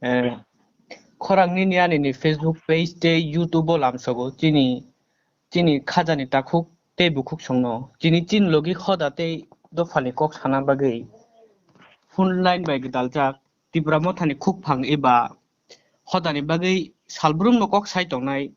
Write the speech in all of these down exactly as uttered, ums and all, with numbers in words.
Eh, khorang nini ani ni Facebook page tei YouTube o lamsogo chini, chini khajani takhuk tei bukhuk songno. Chini chin logi hoda tei dophani kok sana bagwi phone line bai gwdaljak Tipra Mothani khukphang eba hodani bagwi salbrumno kok sai tongnai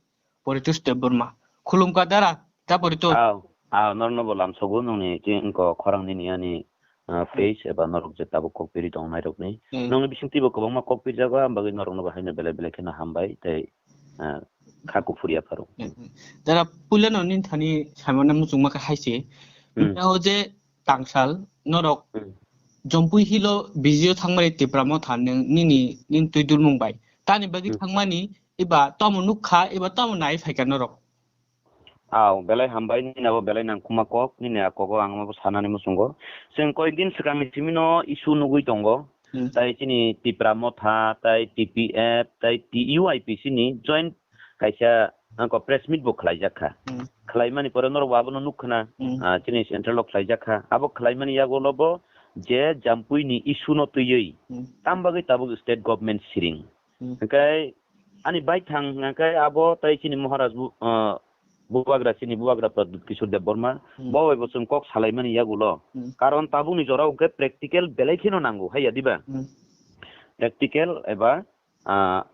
Poritos Debbarma. Khulumkha dara, da Poritos. Aw, aw, norokno bo lamsogo nongni tei wngkha khorang nini ani, ah, Hmm. page eba norok je tabuk kok piri tong nairokni. Hmm. Nongni bisingtwi bo kwbangma kok pirjago, ang bagwi norokno bo haino belai belai kheno hambai tei, ah, kha kuphur yapharo. Hmm. Dara puilano nini thani saimano muchungma khe hai se. Hmm. Nini o je tangsal norok Hmm. Jampui Hill o busy o thangmani Tipra Motha nwng nini, nini twi dulmung bai. Tani bagwi Hmm. thangmani eba tamo nukha, eba tamo nai phaikha norok. Aw, belai hambai, nini abo belai nangkukma kok, nini a kogo ang abo sanani muchungo. Chwng koyek din swkangni simino issue nugwi tongo. Hmm. Tai chini Tipra Motha, tai T P F, tai T U I P C ni joint kaisa, angko press meet bo khlaijak kha. Hmm. Khlaimani pore norok bo abono nuk khna, Hmm. ah, chini central o khlaijak kha. Abo khlaimani yagulo bo je Jampui ni issue no twiwi Hmm. tam bagwi tabuk state government siring. Hmm. Hwnkhe ani baithang hwnkhe abo tai chini Maharaj bu-, ah, bubagra, chini bubagra Pradyut Kishore Debbarma, Hmm. bo bai bo chwng kok salaimani yagulo. Hmm. Karon tabukni jorao hwnkhe practical belai kheno nango, haiya diba? Hmm. Practical eba, ah,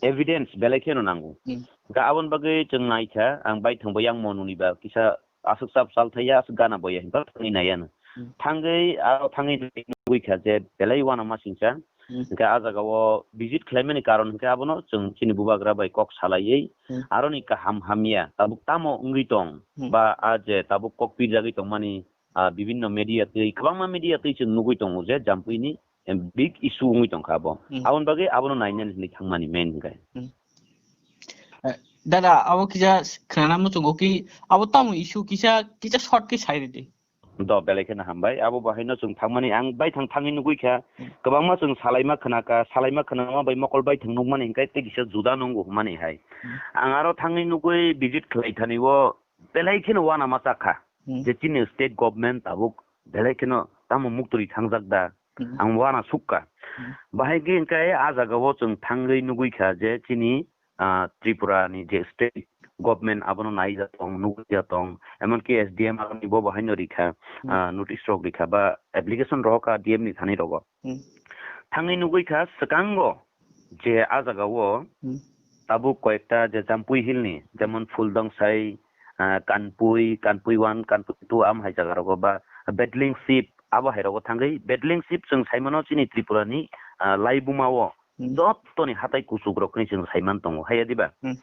evidence belai kheno nango. Hmm. Hwnkhe aboni bagwi chwng naikha, ang baithang bo yang monuni ba kisa aswk chap chal thaiya, aswk gana boya hinba thangwi naiya no. Hmm. Thangwi, aro thangwi nugwi kha je belai uanama singcha. Hmm. Hwnkhe a jagao visit khlaimani karon hwnkhe abono chwng chini bubagra bai kok salaiwi Hmm. aroni kaham hamya tabuk tamo wngwi tong Hmm. ba a je tabuk kok pirjagwi tongmani, ah, bibinno media twi, kwbangma media twi chwng nugwi tongo je Jampuini, em, big issue wngwi tongkha abo. Hmm. Aboni bagwi abono nainani hinwi thangmani main hwnkhe. Hmm. Eh, dada, abo kisa khnana muchungo ki, abo tamo issue kisa, kisa short khe sai rwdi. Do, belai kheno hambai. Abo bahaino chwng thangmani ang baithang thangwi nugwi kha. Hmm. Kwbangma chwng salaima khna kha, salaima khna ma bai mokol baithang nukmani hwnkhe tei kisa juda nungo hwnmani hai. Hmm. Ang aro thangwi nugwi visit khlai thani o belai kheno uanama chakha. Hmm. Je chini state government tabuk belai kheno tamo muktwi thangjak da. Hmm. Ang uana sukha. Hmm. Bahai khe hwnkhe a jagao chwng thangwi nugwi kha je chini ah, Tripura ni je state government abono naija tong, nugja tong, emonki S D M aroni bo bahaino rikha, Hmm. ah, notice rok rikha ba application rohorkha D M ni thani rogo. Hmm. Thangwi nugwi kha swkango je a jagao Hmm. tabuk koyekta je Jampui Hill ni, jemon Phuldongsai, ah, Kanpui, Kanpui one, Kanpui two am hai jaga rogo ba Bedling Ship abo hai rogo thangwi Bedling Ship chwng saimano chini Tripura ni, ah, laibumao Hmm. Jottoni hatai kuchuk rok hinwi chwng saiman tongo, haiya diba? Hmm.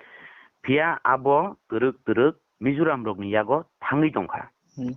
Phiya abo twrwk twrwk Mizoram rokni yago thangwi tongkha. Hmm.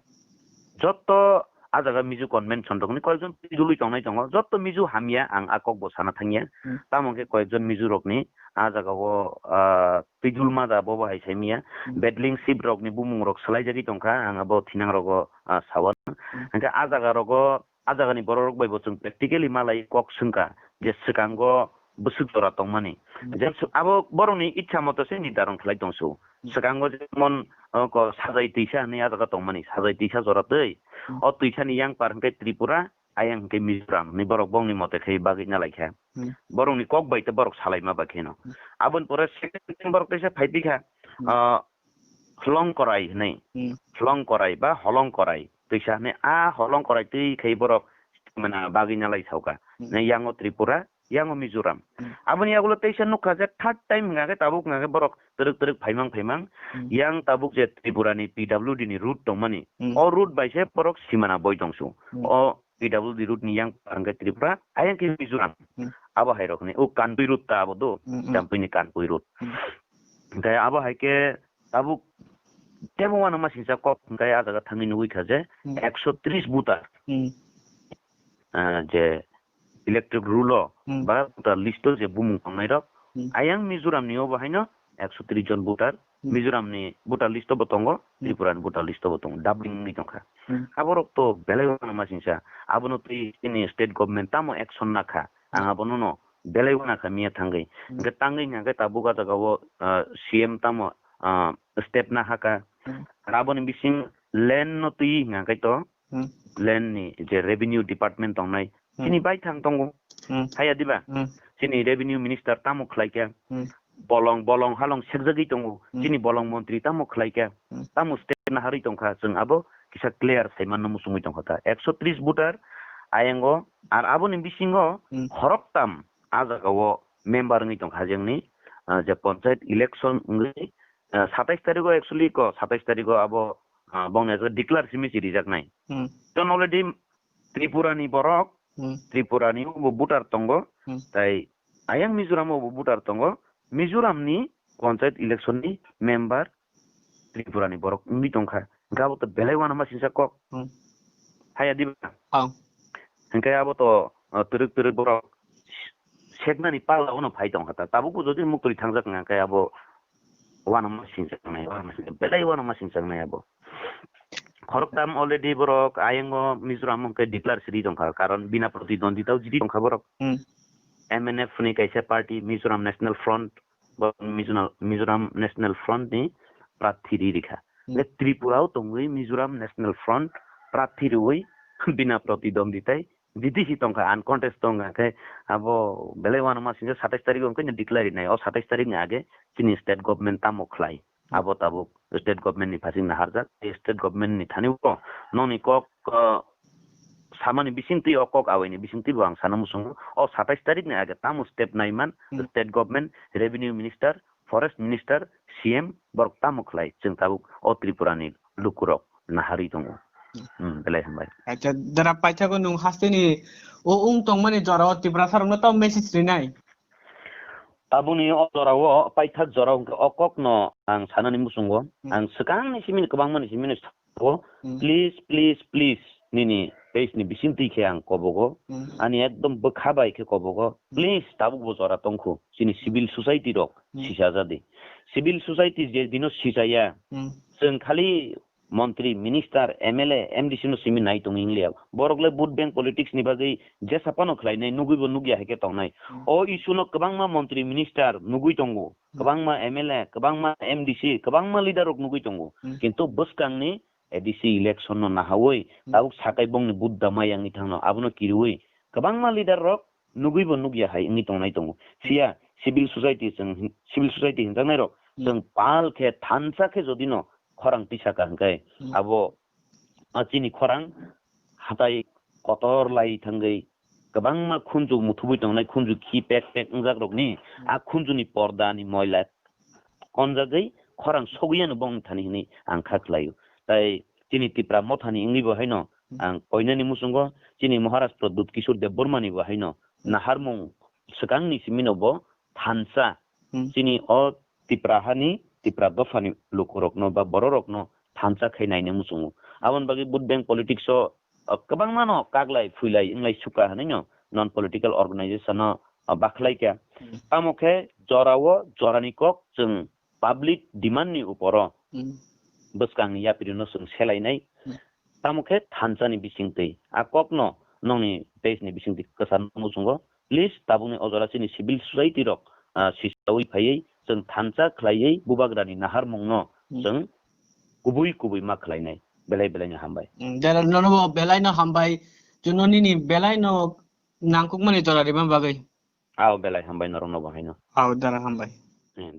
Jotto a jaga Mizo convention rokni koyekjon twijlwi tongnai tongo, jotto Mizo hamya ang a kok bo sana thangya. Hmm. Tamo khe koyekjon Mizo rokni a jagao, ah, twijlma da bobo hai saimanya. Hmm. Bedling Ship rokni bumung rok swlaijagwi tongkha, ang abo thinang rogo, ah, sawan. Hmm. Hwnkhe a jaga rogo a jagani borok rok bai bo chwng practically malai kok swngkha je swkango bwswk jora tongmani. Hmm. Je sw-, abo borokni ichha moto se nirdaron khlai tong su. Hmm. Swkango jemon, o, ko sajai twisa hinwi a jaga tongmani, sajai twisa jora twi. Hmm. O twisani yang par hwnkhe Tripura, ayang hwnkhe Mizoram hinwi borok bongni mote khe bagwi nalaikha. Hmm. Borokni kok bai tei borok salaima bai kheno. Hmm. Aboni pore second time borok teisa phai pikha, Hmm. ah, Hlongkorai hinwi, Hmm. Hlongkorai ba Holongkorai twisa hinwi, a Holongkorai twi khai borok mana bagwi nalai sauka. Hmm. Ne yango Tripura, yango Mizoram. Hmm. Aboni yagulo teisa nukha je third time hwnga khe tabuk hwnga khe borok twrwk twrwk phaimang phaimang, Hmm. yang tabuk je Tripura ni P W D ni route tongmani, Hmm. o route bai se borok simana boi tongsu. Hmm. O P W D route ni yang hwnkhe Tripura, ayang khe Mizoram. Hmm. Abo hai rok ni, o Kanpui route ta abo do, Hmm, hmm. Jampui ni Kanpui route. Hmm. Hwnkhe abo hai khe tabuk tebo uanama singcha kok hwnkhe a jaga thangwi nugwi kha je Hmm. ekso tris voter. Hmm. Ah, je electoral roll o Hmm. ba voter list o je bumung tongnai rok, Hmm. ayang Mizoram ni o bo haino ekso tris jon voter, Hmm. Mizoram ni voter list o bo tongo, Hmm. Tripura ni voter list o bo tongo, doubling wngwi tongkha. Hmm. Aborok to belai uanama singcha, abono twi chini state government tamo action nakha, ang Hmm. abono no belai uanakha miya thangwi. Hmm. Hwnkhe tangwi hwnkhe tabuk a jaga o, ah, C M tamo, ah, step nahaka. Hmm. Aboni bising land no twi hwnkhe to, Hmm. Land ni je revenue department tongnai, Hmm. Chini baithang tongo. Hmm. Haya diba? Hmm. Chini revenue minister tamo khlai kha? Hmm. Bolong, bolong halong sekjagwi tongo. Hmm. Chini bolong montri tamo khlai kha? Hmm. Tamo step naharwi tongkha? Chwng abo kisa clear sai manna muchungwi tongkha ta. Ekso tris voter ayango, ar aboni bisingo Hmm. khoroktam a jagao member wngwi tongkha jengni, ah, je panchayat election wngwi, ah, satais tarigo actually ko satais tarigo abo, ah, bongni declare simi si rijaknai. Hmm. Chwng already Tripura ni borok, Hmm. Tripura ni bo voter tongo, Hmm. tai ayang Mizoram bo voter tongo, Mizoram ni panchayat election ni member Tripura ni borok wngwi tongkha. Hwnkhe abo to belai uanama singsa kok. Hmm. Haya diba? Ang. Hwnkhe abo to, uh, twrwk twrwk borok seknani pala uno phai tongkha ta. Tabuk bo jodi muktwi thangjak wngkha khe abo uanama singsa wngnai, uanama singsa, belai uanama singsa wngnai abo. Khoroktham already borok ayango Mizoram hwnkhe declare siri tongkha, karon bina pratidwondita o jiti tongkha borok. Hmm. M N F ni kaisa party, Mizoram National Front, bo Mizoram, Mizoram National Front ni prarthi ri rikha. Hmm. Le Tripura o tongwi Mizoram National Front prarthi rwi bina pratidwonditai jiti si tongkha, uncontest tongkha, khe abo belai uanama singsa satais tarik o hwnkhe declare rinai, o satais tarik ni age chini state government tamo khlai. Abo tabuk state government ni phasing naharjak, tei state government ni thani o nokni kok, uh, samani bisingtwi o kok awaini bisingtwi bo ang sana muchungo. O satais tarik ni age tamo step naiman Hmm. state government, revenue minister, forest minister, C M borok tamo khlai chwng tabuk o Tripura ni lukurok naharwi tongo. Hmm. Hmm, belai hambai. Acha, dara paithago nwng hasteni o wng tongmani jorao Tiprasa rokno tamo message rinai? Tabukni o jorao, paithak jorao hwnkhe o kokno ang sanani muchungo. Hmm. Ang swkangni simini kwbangmani simino sao, Hmm. please, please, please, nini page ni bisingtwi khe ang kobogo. Hmm. Ani ekdom bwkha bai khe kobogo. Hmm. Please, tabuk bo jora tongkhu. Chini civil society rok Hmm. sisajadi. Civil society je dino sisaya, Hmm. chwng khali montri, minister, M L A, M D C no simi nai tongwi wngya. Borok le vote bank politics ni bagwi jesa phano khlainai, nugwi bo nugya hai khe tongnai. Hmm. O issue no kwbangma montri, minister nugwi tongo, Hmm. kwbangma M L A, kwbangma M D C, kwbangma leader rok nugwi tongo. Hmm. Kintu bwskangni A D C election no nahawi Hmm. tabuk sakai bongni vote da mai yang thangno abono kiriwi kwbangma leader rok nugwi bo nugya hai wngwi tongnai tongo. Phiya civil society, chwng civil society hinjaknai rok Hmm. chwng pal khe thansa khe jodi no khorang tisaka hwnkhe Hmm. abo a chini khorang hatai kotor lai thangwi kwbangma khunju muthubwi tongnai, khunju khi pek pek wngjak rokni Hmm. a khunjuni pordani moila konjagwi khorang sogwi ano bongni thani hwnwi ang kha khlaio. Tai chini Tipra mothani wngwi bo haino Hmm. ang koinani muchungo chini Maharaj Pradyut Kishore Debbarmani bo haino Hmm. naharmung swkangni simino bo thansa Hmm. chini o Tipra hani, Tipra dophani lukurokno ba bororokno thansa khai naina muchungo. Aboni bagwi vote bank politics o, o, kwbangmano kaglai, phuilai, wnglai suka hwnwi no non political organization no, o, bakhlai kha. Hmm. Tamo khe jorao jorani kok chwng public demand ni uporo Hmm. bwskangni yapirino chwng selainai. Hmm. Tamo khe thansani bisingtwi a kokno nokni page ni bisingtwi kwchar muchungo. Please, tabukni o jora chini civil society rok, ah, sisawi phaiwi chwng thansa khlaiwi bubagrani naharmungno Hmm. chwng kubui kubui ma khlainai. Belai belai no hambai. Hmm, dara nono bo belai no hambai. Chwngno nini belai no nangkukmani jora rima bagwi. Ao belai hambai norokno bo haino. Ao dara hambai. Hmm,